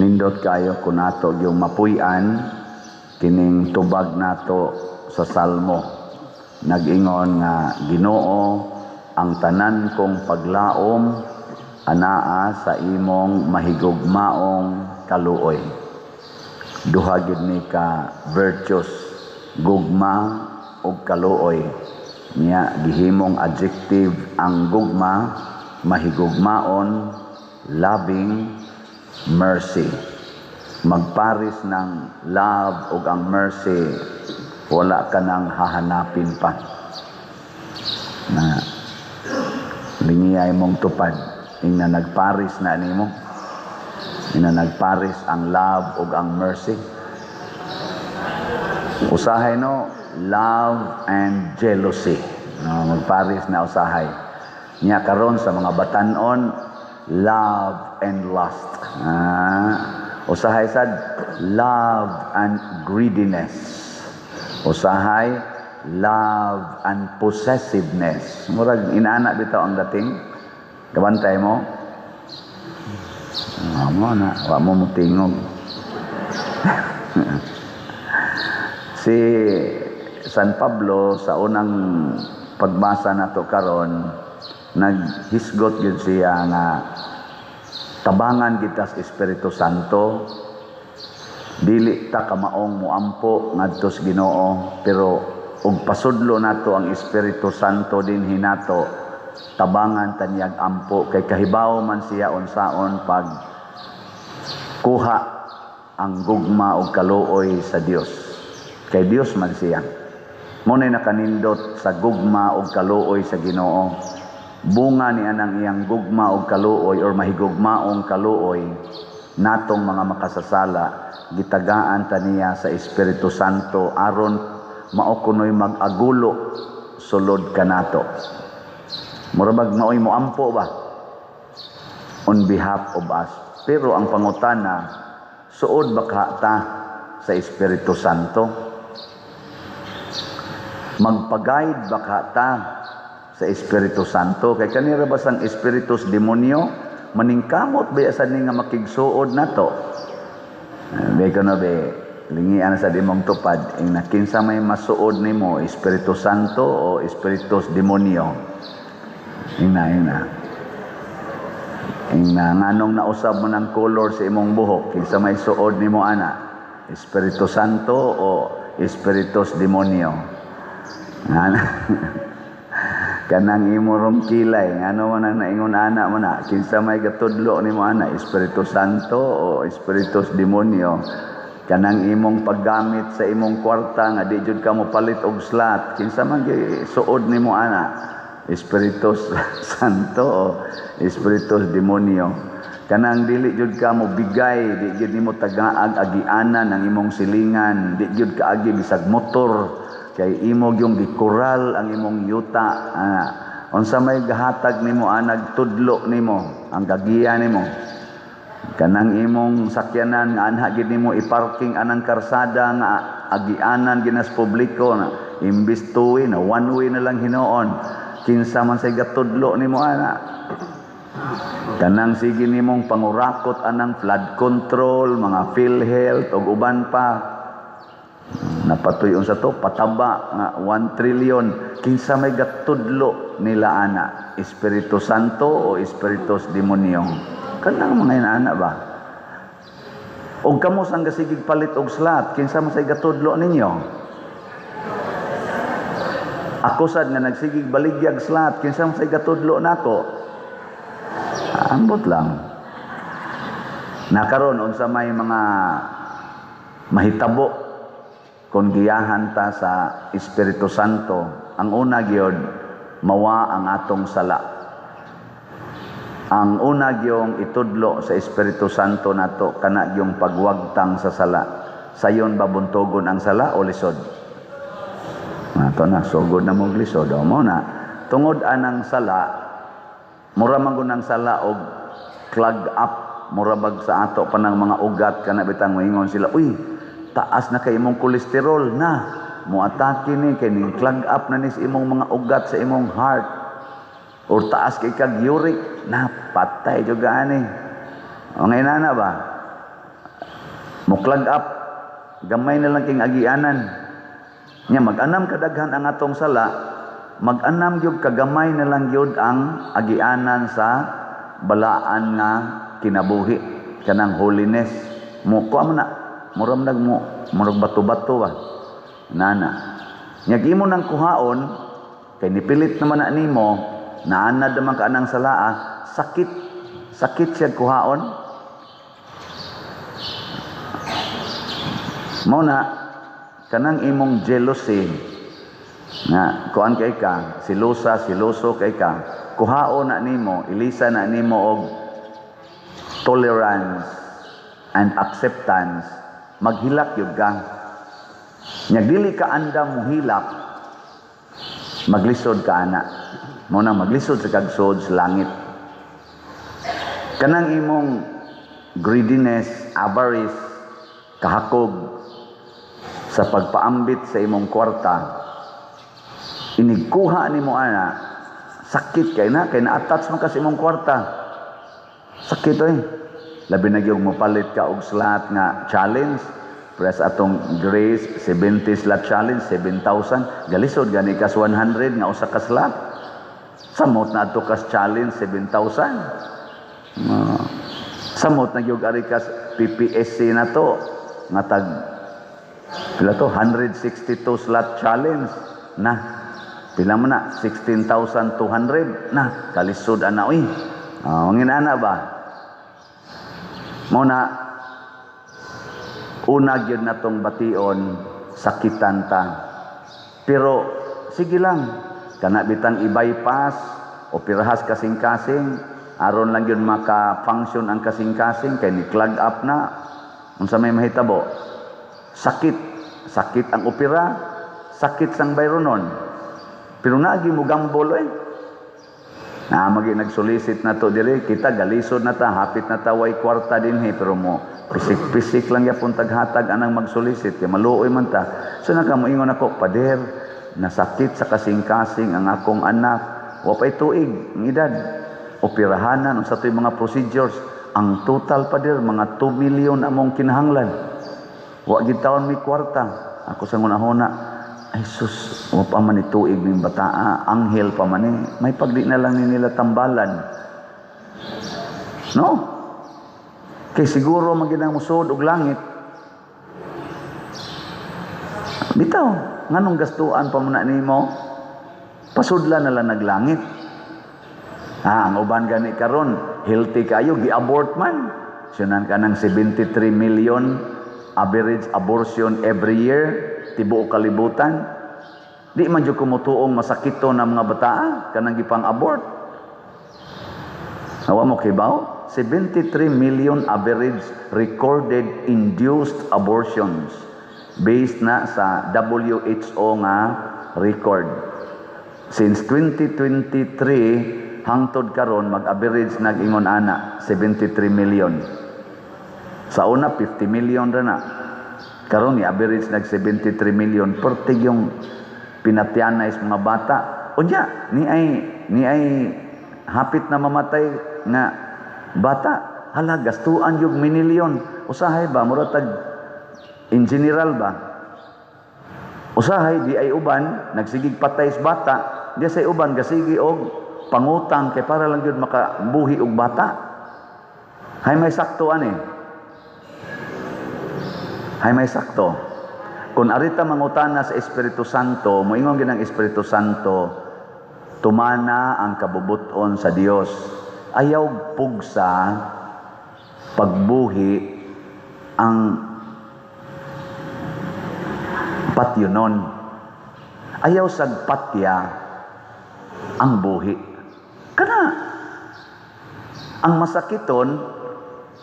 Nindot kayo kung nato yung mapuy-an kining tubag nato sa Salmo. Nag-ingon nga, "Ginoo, ang tanan kong paglaom anaa sa imong mahigugmaong kaluoy." Duha gid ni ka virtues, gugma ug kaluoy. Niya gihimong adjective ang gugma, mahigugmaon, loving mercy. Magparis ng love ug ang mercy, wala ka nang hahanapin pa. Na lingiyay mong tupad ingna nagparis na nimo, ingna nagparis ang love ug ang mercy. Usahay, no, love and jealousy, no, magparis na usahay. Nya karon sa mga batanon, love and lust. Usahay sad, love and greediness. Usahay, love and possessiveness. Murag inana bitaw ang dating. Kabantay mo. Mo na, wa mo mutingog. Si San Pablo, sa unang pagbasa nato karon, naghisgot gyud siya nga tabangan kita sa Espiritu Santo. Dili ta kamaong muampo ngadto sa Ginoo, pero og pasudlo nato ang Espiritu Santo dinhi nato, tabangan ta niyag ampo kay kahibaw man siya unsaon pag kuha ang gugma ug kaluoy sa Dios, kay Dios man siya. Mo na nakanindot sa gugma ug kaluoy sa Ginoo. Bunga ni anang iyang gugma ug kaluoy or mahigugmaong kaluoy natong mga makasasala, gitagaan ta niya sa Espiritu Santo aron mao kunoy mag-agulo sulod kanato. Mura bag maoy moampo ba on behalf of us. Pero ang pangutana, suod ba ka ta sa Espiritu Santo? Magpag-guide ba ka ta sa Espiritu Santo? Kay kanira ba sang espiritus demonyo, maningkamot ba sa ni nga makigsuod nato? Be ko na be, lingian sa dimong tupad, ing kinsa may masuod nimo, Espiritu Santo o espiritus demonyo? Ingna, ingna. Ingna, nganong nausab mo ng color sa imong buhok, kinsa may suod nimo ana? Espiritu Santo o espiritus demonyo? Ngana. Kanang imo rong kilay, ngano man ang naingon ana mo na, kinsa may gatudlo nimo ana, Espiritu Santo o espiritus demonyo? Kanang imong paggamit sa imong kwarta nga di jud ka mo palit og slot, kinsa man gi suod nimo ana? Espiritus Santo o espiritus demonyo? Kanang dili jud ka mo bigay, di jud nimo tagaag agianan ang imong silingan, di jud ka agi bisag motor kay imo gyung gikural ang imong yuta ana, unsa may gahatag nimo anag tudlo nimo ang gagiya nimo? Kanang imong sakyanan nga anha gid nimo i-parking anang karsada nga agianan ginas publiko na imbis two way na one way na lang hinuon, kinsa man say gatudlo nimo ana? Kanang sige nimong pangurakot anang flood control, mga PhilHealth ug uban pa, napatuy unsa to, pataba nga 1 trillion, kinsa may gatudlo nila ana, Espiritu Santo o espiritus demonyo? Kanang mga inaana ba? Og kamo sang gasigig palit og slot, kinsa man say gatudlo ninyo? Ako sad nga nagsigig baligyag slot, kinsa man say gatudlo nako? Ambot lang. Nakaron, unsa may mga mahitabo kung giyahan ta sa Espiritu Santo? Ang una gyud, mawa ang atong sala. Ang una gyung itudlo sa Espiritu Santo nato kana gyung pagwagtang sa sala. Sayon ba buntogon ang sala o lisod? Ato na sugod na mo lisod o mo na. Tungod anang sala, mura man gud ang sala og clog up, mura bag sa ato pa ng mga ugat kana bitang moingon sila, "Uy, taas na kay imong kolesterol na." Moatake ni kay ning clog up na ni sa imong mga ugat sa imong heart. Or taas kay kag uric na, patay jud ani. O ngayon na ba? Mo clog up, gamay na lang king agianan. Nya mag-anam kadaghan ang atong sala, mag-anam gyud kagamay na lang gyud ang agianan sa balaan nga kinabuhi, kanang holiness. Mo kuha mo na, murag nag mo, murag bato-bato ba. Nana. Nya imo nang kuhaon kay nipilit naman na nimo, naanad naman ka anang salaa, sakit, sakit siya kuhaon. Mao na kanang imong jealousy nga kuan kay ka, silosa, siloso kay ka, kuhaon na nimo, ilisa na nimo og tolerance and acceptance, maghilak gyud ka. Nya dili ka andam mohilak, maglisod ka ana. Mao na maglisod sa kagsod sa langit. Kanang imong greediness, avarice, kahakog sa pagpaambit sa imong kwarta, inigkuha nimo ana, sakit kay na, kay na-attach man ka sa imong kwarta. Sakit oy. Labi na gyud mopalit ka og slot nga challenge. Press atong Grace 70 slot challenge 7,000, galisod gani kas 100 nga usa ka slot. Samot na adto kas challenge 7,000. Samot na gyud ari kas PPSC na to nga tag pila to, 162 slot challenge na pila man na, 16,200 na, kalisod ana oy. Nginana ba? Mao na una gyud natong bation, sakitan ta. Pero sige lang, kana bitang i-bypass o pirahas kasing-kasing, aron lang gyud maka-function ang kasing-kasing kay ni clog up na. Unsa may mahitabo? Sakit, sakit ang opera, sakit sang bayronon. Pero naagi mo gambol oy. Na magi nagsolicit na to dire, kita galisod na ta, hapit na ta way kwarta dinhi, pero mo pisik-pisik lang yapon taghatag anang magsolicit kay maluoy man ta. So nakamoingon ako, "Pader, nasakit sa kasing-kasing ang akong anak, wa pay tuig ang edad, operahanan unsa to'y mga procedures, ang total, pader, mga 2 million among kinahanglan. Wa gid taon mi kwarta." Ako sa ngunahuna, "Ay sus, wa pa man ni tuig ning bataa, anghel pa man ni, may pagdi na lang ni nila tambalan." No? Kay siguro man gid ang musod og langit. Bitaw, nganong gastuan pa man na nimo? Pasudla na lang naglangit. Ang uban gani karon, healthy kayo, gi-abort man. Sunan ka ng 73 million average abortion every year, tibuok kalibutan. Di man jud kumutuong masakito na mga bataa kanang gipang-abort. Awa mo kibaw? 73 million average recorded induced abortions based na sa WHO nga record. Since 2023 hangtod karon, mag-average nag-ingon ana 73 million. Sa una 50 million ra na. Karon ni average nag 73 million pertig yung pinatyanay sa mga bata. Unya ni ay hapit na mamatay nga bata, hala, gastuan yung minilyon. Usahay ba mura tag in general ba? Usahay di ay uban nagsigig patay sa bata, di say uban gasigi og pangutang kay para lang gyud makabuhi og bata. Hay may sakto ani. Hay may sakto. Kung arita mangutana sa Espiritu Santo, moingon gyud ang Espiritu Santo, tumana ang kabubuton sa Dios. Ayaw pugsa pagbuhi ang patyunon. Ayaw sagpatya ang buhi. Kana ang masakiton,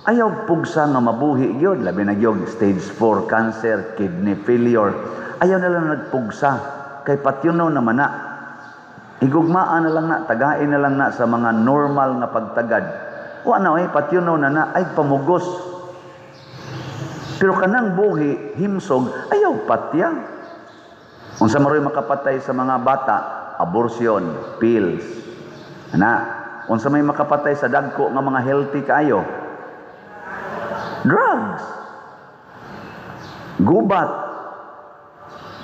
ayaw pugsa nga mabuhi gyud, labi na gyud stage 4 cancer, kidney failure. Ayaw na lang nagpugsa kay patyunon naman na. Higugmaan na lang na, tagain na lang na sa mga normal nga pagtagad. Wa na oy, patyunon na na, ay pamugos. Pero kanang buhi, himsog, ayaw patya. Unsa maroy makapatay sa mga bata? Abortion, pills. Ana, unsa may makapatay sa dagko nga mga healthy kaayo? Drugs. Gubat.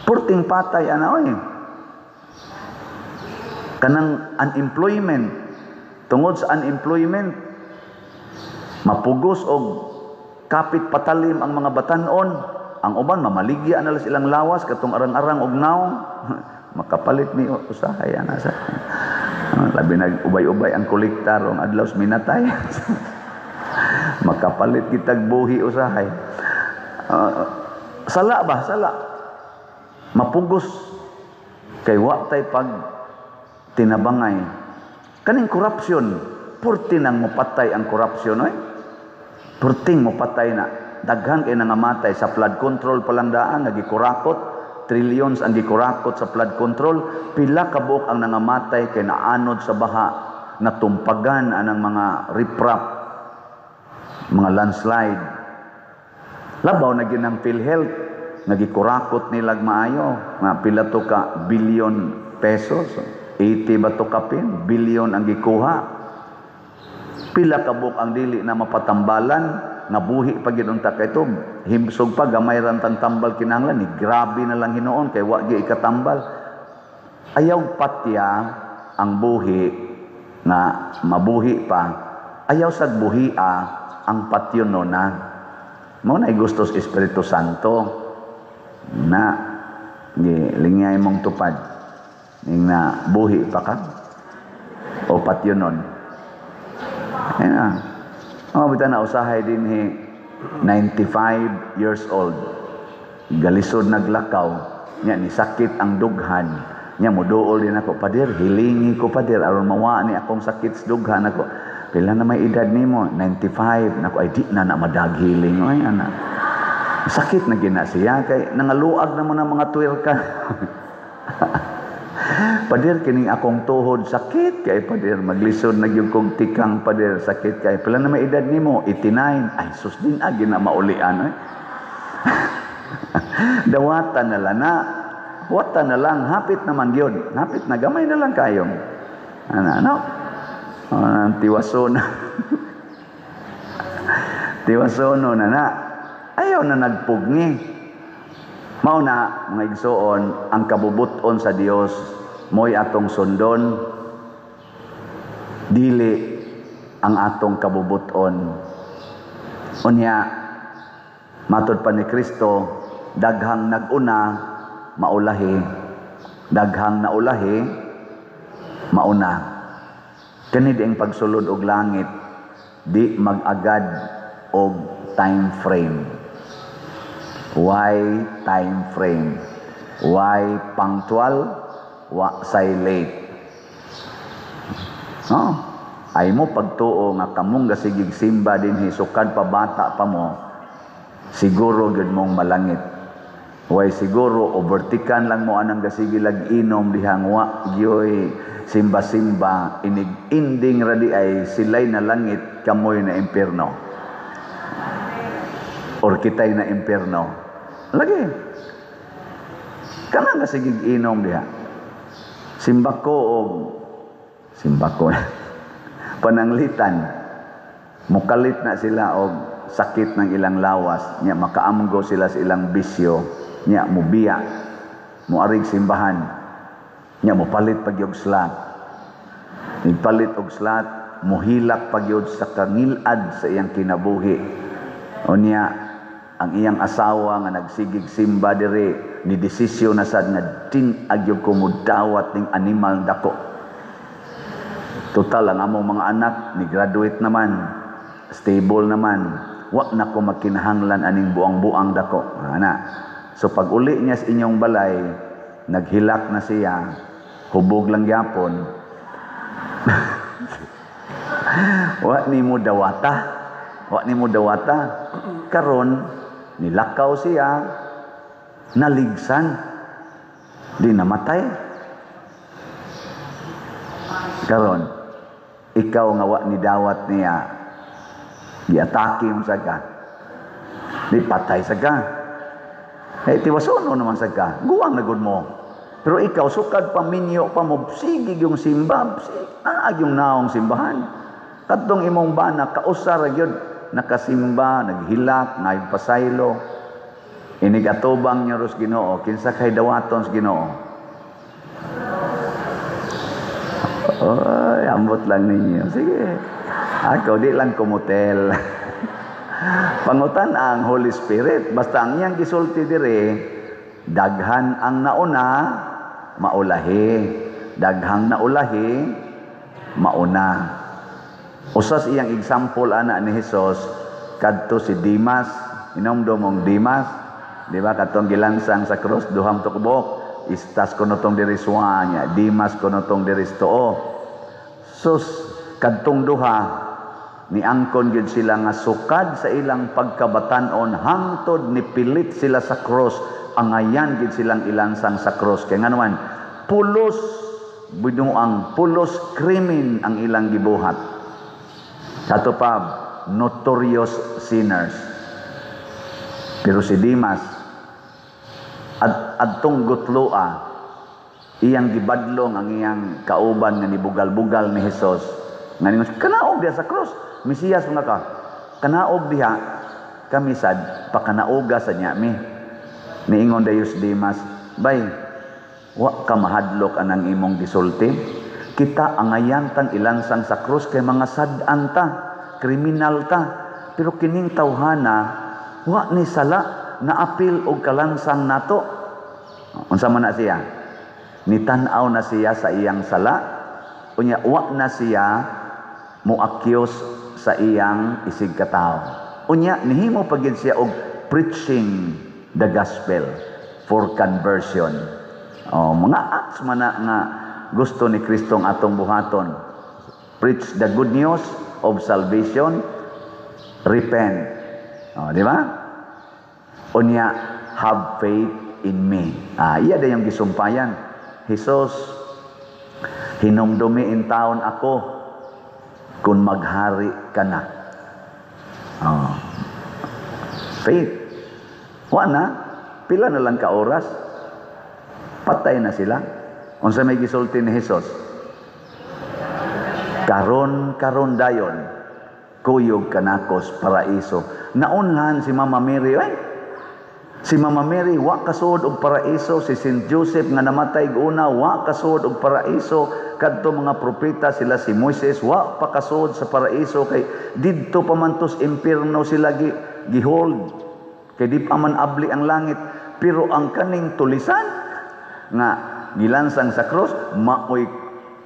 Purting patay ana oy. Kanang unemployment, tungod sa unemployment mapugos og kapit patalim ang mga batanon. Ang uban mamaligya na lang silang lawas katong arang-arang og naong makapalit ni usahay ana sa labi nag ubay-ubay ang kolekta rong adlaw sa minatay, makapalit kitag buhi usahay. Sala ba, sala mapugos kay wa tay pag tinabangay. Kaning corruption, purti nang mopatay ang corruption oy, purting mopatay na. Daghan kay nangamatay sa flood control pa lang daan nga gikurakot, trillions ang gikurakot sa flood control. Pila ka buok ang nangamatay kay naanod sa baha, natumpagan anang mga riprap, mga landslide. Labaw na gyud ang PhilHealth nga gikurakot nilag maayo nga pila to ka billion pesos, 80 ba to kapin billion ang gikuha. Pila ka buok ang dili na mapatambalan nga buhi pa gyud unta kay ito, himsog pa gamay ra tang tambal kinahanglan ni grabe na lang hinuon kay wa gyud ikatambal. Ayaw patya ang buhi nga mabuhi pa, ayaw sag buhia ang patyon no na mao na gusto sa Espiritu Santo na gi lingay mong tupad ning na buhi pa ka o patyonon. Ayun na. Mga bita na usahay dinhi 95 years old. Galisod naglakaw. Nya ni sakit ang dughan. Nya muduol din ako, "Pader, hilingi ko, pader, aron mawa ni akong sakit sa dughan ako." "Pila na may edad nimo?" "95." "Nako, ay di na na madaghiling." Ay ana. Sakit na gina siya kay nangaluag na mo ng mga tuwerka. "Pader, kining akong tuhod sakit kay, pader, maglisod na gyud kong tikang, pader, sakit kay." "Pila na may edad nimo?" "89." "Ay sus, din agi na maulian eh." Dawatan na lang na. Wata na lang, hapit naman gyud. Hapit na gamay na lang kayong. Ana ano? Tiwason. Tiwasono na na. Ayaw na nagpugni. Mao na, mga igsoon, ang kabubuton sa Dios mo'y atong sundon, dili ang atong kabubuton. Unya, matod pa ni Kristo, daghang nag-una, maulahi. Daghang naulahi, mauna. Kani di ang pagsulod og langit, di mag-agad og time frame. Why time frame? Why punctual? Wa say late. No? Ay mo pagtuo nga kamong gasigig simba dinhi sukad pa bata pa mo, siguro gyud mong malangit. Way siguro overtikan lang mo anang gasigi lag inom dihang wa gyoy simba-simba, inig ending ra di ay sila'y na langit, kamoy na impierno. Or kitay na impierno. Lagi. Kanang gasigig inom diha. Simba ko og simba ko pananglitan mukalit na sila og sakit ng ilang lawas nya makaamgo sila sa ilang bisyo nya mubiya muarig simbahan nya mupalit pag og slot, nagpalit og slot, muhilak pagyud sa kangilad sa iyang kinabuhi. Unya ang iyang asawa nga nagsigig simba diri ni desisyon na sad nga din agyog ko mudawat ning animal dako. Total ang among mga anak ni graduate naman, stable naman, wa na ko magkinahanglan aning buang-buang dako. Ana. So pag uli niya sa inyong balay, naghilak na siya, hubog lang gyapon. Wa nimo dawata. Wa nimo dawata. Karon nilakaw siya, naligsan, di namatay. Karon ikaw nga wa ni dawat niya, giatake mo sa ka, di patay sa ka. Eh, tiwasono naman sa ka, guwang na gud mo. Pero ikaw, sukad pa minyo pa mo, sige yung simba, sige, yung naong simbahan. Katong imong bana, kausar gyud, nakasimba, naghilak, pasaylo. Inig atubang niyo ros Ginoo, kinsa kay dawaton sa Ginoo? Oy, ambot lang ninyo. Sige. Ako di lang kumutel. Pangutan ang Holy Spirit. Basta ang iyang gisulti dire, daghan ang nauna, maulahi. Daghang naulahi, mauna. Usas iyang example ana ni Jesus kadto si Dimas, inomdom mong Dimas, di ba katong gilansang sa krus duhang tukbok, istas kuno tong diri suwa niya, Dimas kuno tong diri tuo. Sus, kadtong duha niangkon gyud sila nga sukad sa ilang pagkabatan-on hangtod nipilit sila sa cross, angayan gyud silang ilansang sa cross kay ngano man pulos binuang, pulos krimen ang ilang gibuhat. Kato pa, notorious sinners. Pero si Dimas at adtong gutloa, iyang gibadlong ang iyang kauban nga nibugal-bugal ni Hesus nga ningon, "Kanaog diha sa cross, Mesiyas mga ka, kanaog diha kami sad, pakanaoga sa niya mi." Niingon dayos Dimas, "Bay, wa ka mahadlok anang imong gisulti? Kita angayan tang ilansang sa krus kay mga sad-an ta, kriminal ta, pero kining tawhana wa ni sala, naapil og kalansang nato." Unsa man na siya? Nitan-aw na siya sa iyang sala, unya wa na siya moakyos sa iyang isig katawo. Unya nihimo pa gid siya og preaching the gospel for conversion. Oh, mga acts man na nga gusto ni Kristo ang atong buhaton. Preach the good news of salvation, repent. Oh, di ba? Unya, have faith in me. Ah, iya yung gisumpayan. "Jesus, hinumdumi in taon ako kung maghari ka na." Oh. Faith. Wa na, pila na lang ka oras, patay na sila. Unsa may gisulti ni Jesus? "Karon karon dayon, kuyog kanako sa paraiso." Naunhan si Mama Mary, ay. Si Mama Mary wa kasuod og paraiso, si Saint Joseph nga namatay una wa kasuod og paraiso, kadto mga propeta sila si Moises wa pa kasuod sa paraiso kay didto pa man to's impierno sila gi gihold. Kay di pa man abli ang langit, pero ang kaning tulisan nga gilansang sa cross maoy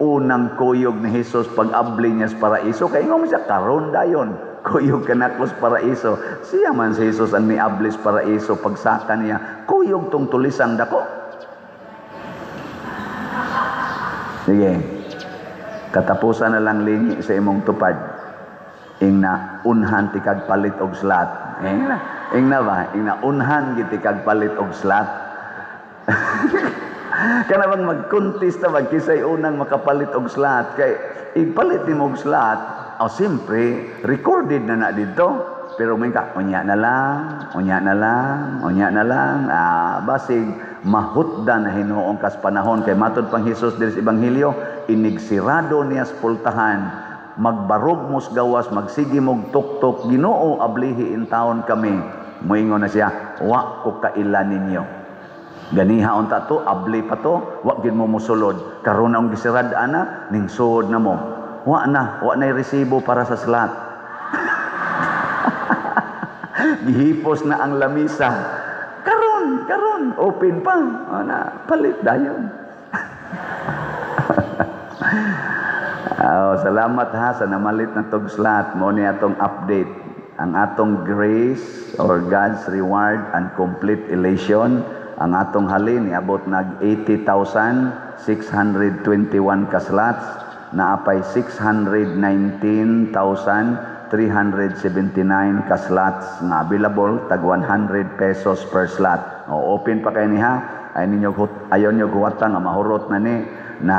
unang kuyog ni Jesus pag abli niya sa paraiso, kay ingon siya, "Karon dayon kuyog kanako sa paraiso." Siya man si Jesus ang niabli sa paraiso, pagsaka niya kuyog tong tulisang dako. Sige, katapusan na lang lingi sa imong tupad. Ing na unhan ti kag palit og slat. Ing na ba? Ing na unhan gid ti kag palit og slat. Kana bang magkontesta ba kisay unang makapalit og slat, kay ipalit nimo og slat, oh, siyempre recorded na na didto. Pero may ka, unya na lang, unya na lang, unya na lang, basig mahutda na hinuong kas panahon kay matud pang Hesus diri sa ebanghelyo, inigsirado niya sa pultahan, magbarog mos gawas, magsige mog tuktok, "Ginoo, ablihi in taon kami." Moingon na siya, "Wa ko kaila ninyo." Ganiha unta to, abli pa to, wa gid mo mosulod. Karon ang gisirad ana, ning suod na mo. Wa na, wa na resibo para sa slat. Gihipos na ang lamisa. Karon, karon, open pa. Ana, palit dayon. Oh, salamat ha sa namalit na tog slat. Mo ni atong update. Ang atong grace or God's reward and complete elation, ang atong halin niabot nag 80,621 ka slots, naapay 619,379 ka slots nga available, tag 100 pesos per slot. O, open pa kay niha. Ay ninyo ayon nyo huwata nga mahurot na ni na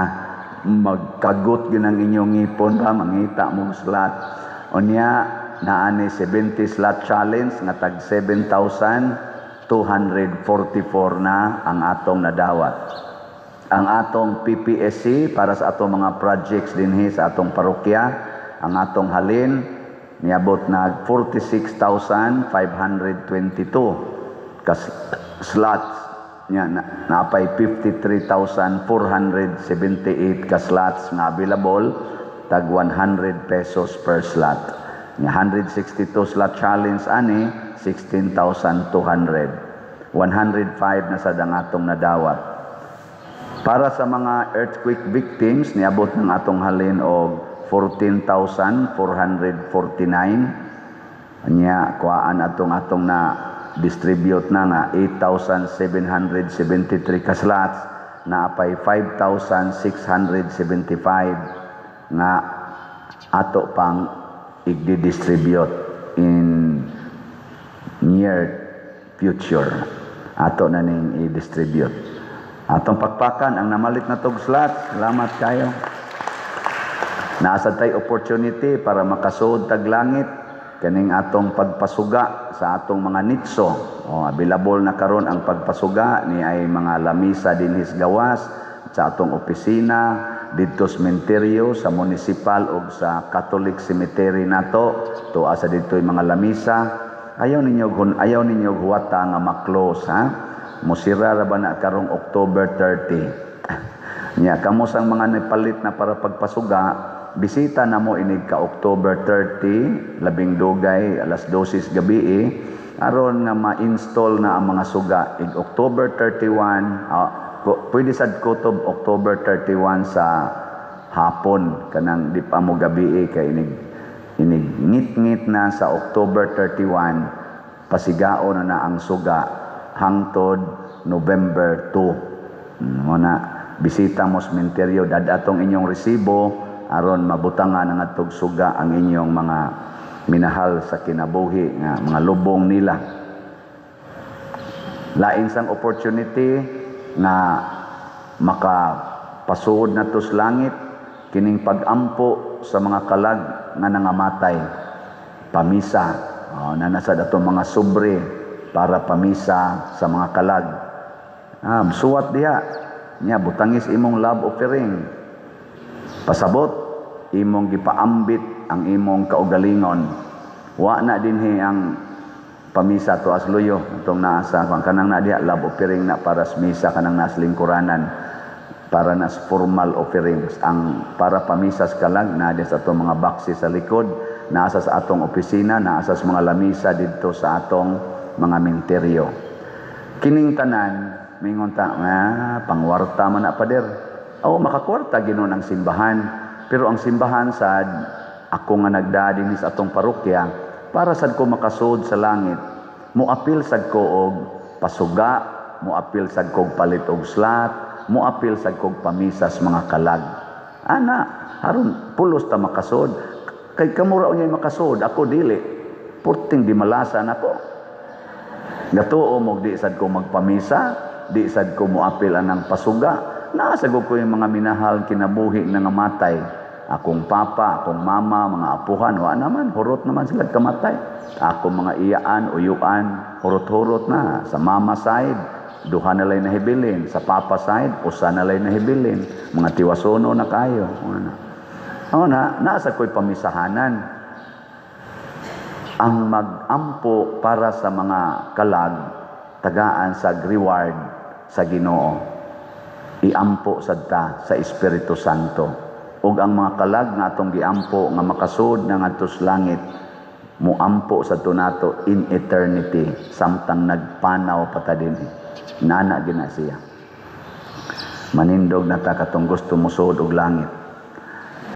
magkagot gyud ang inyong ngipon pa mangita mong slot. Unya naani 70 slot challenge nga tag 7,244 na ang atong nadawat. Ang atong PPSC para sa atong mga projects dinhi sa atong parokya, ang atong halin niabot nag 46,522. ka slots nya napay 53,478 ka slots nga available, tag 100 pesos per slot. Nya 162 slot challenge ani, 16,200. 105 na sad ang atong nadawat. Para sa mga earthquake victims, niabot ng atong halin og 14,449. Nya kuhaan atong atong na distribute na nga 8,773 ka slots, naapay 5,675 nga ato pang igdi-distribute in near future. Ato na ning i-distribute. Atong pakpakan ang namalit na tog slots. Salamat kayo. Naa sad tay opportunity para makasuod tag langit, kaning atong pagpasuga sa atong mga nitso. O, available na karon ang pagpasuga ni ay mga lamisa dinhis gawas sa atong opisina, didto sa sementeryo, sa municipal o sa Catholic cemetery nato. Tuwa sa didto mga lamisa. Ayaw ninyo huwata nga ma-close, ha. Musira ra ba na karong October 30. Nya kamo sang mga nipalit na para pagpasuga, bisita na mo inig ka October 30, labing dugay alas 12 gabi eh, aron nga ma-install na ang mga suga ig October 31. Pwede sad kutob October 31 sa hapon, kanang di pa mo gabi eh, kay inig inig ngit-ngit na sa October 31, pasigao na na ang suga hangtod November 2. Mo na bisita mo sa sementeryo, dad-a tong inyong resibo aron mabutangan ang atog suga ang inyong mga minahal sa kinabuhi nga mga lubong nila. Lain sang opportunity nga makapasuod na sa langit, kining pag-ampo sa mga kalag nga nangamatay, pamisa. Oh, naa na sad atong mga sobre para pamisa sa mga kalag. Suwat diha nya, butangis imong love offering. Pasabot imong gipaambit ang imong kaugalingon. Wa na dinhi ang pamisa to asluyo atong naa sa kung kanang na diha, love offering na para sa misa, kanang nas lingkuranan, para nas formal offerings. Ang para pamisa sa kalag na sa atong mga boxes sa likod, naa sa atong opisina, naa sa mga lamisa didto sa atong mga menteryo. Kining tanan, mingon ta, "Ah, pangwarta man na, pader." Oh, makakwarta ginon ang simbahan, pero ang simbahan sad, ako nga nagdaa dinhi sa atong parokya, para sad ko makasud sa langit, moapil sad ko og pasuga, moapil sad ko og palit og slot, moapil sad ko og pamisas mga kalag. Ana, aron pulos ta makasud. Kay kamo ra unyay makasud, ako dili. Purting di malasan ako. Gatuo mo, di sad ko magpamisa, di sad ko moapil anang pasuga. Naa sad ko yung mga minahal kinabuhi na ngamatay. Akong papa, akong mama, mga apuhan, wa naman, hurot naman sila kamatay. Ako mga iyaan, uyuan, hurot-hurot na. Sa mama side, duha na lay nahibilin. Sa papa side, usa na lay nahibilin. Mga tiwasono na kayo. Ano na, naa sad ko'y pamisahanan. Ang magampo para sa mga kalag, tagaan sa reward sa Ginoo. Iampo sad ta sa Espiritu Santo. Ug ang mga kalag nga atong giampo nga makasud na ngadto sa langit, muampo sa nato in eternity samtang nagpanaw pa ta dinhi. Nana gina siya. Manindog na ta katong gusto mosud og langit.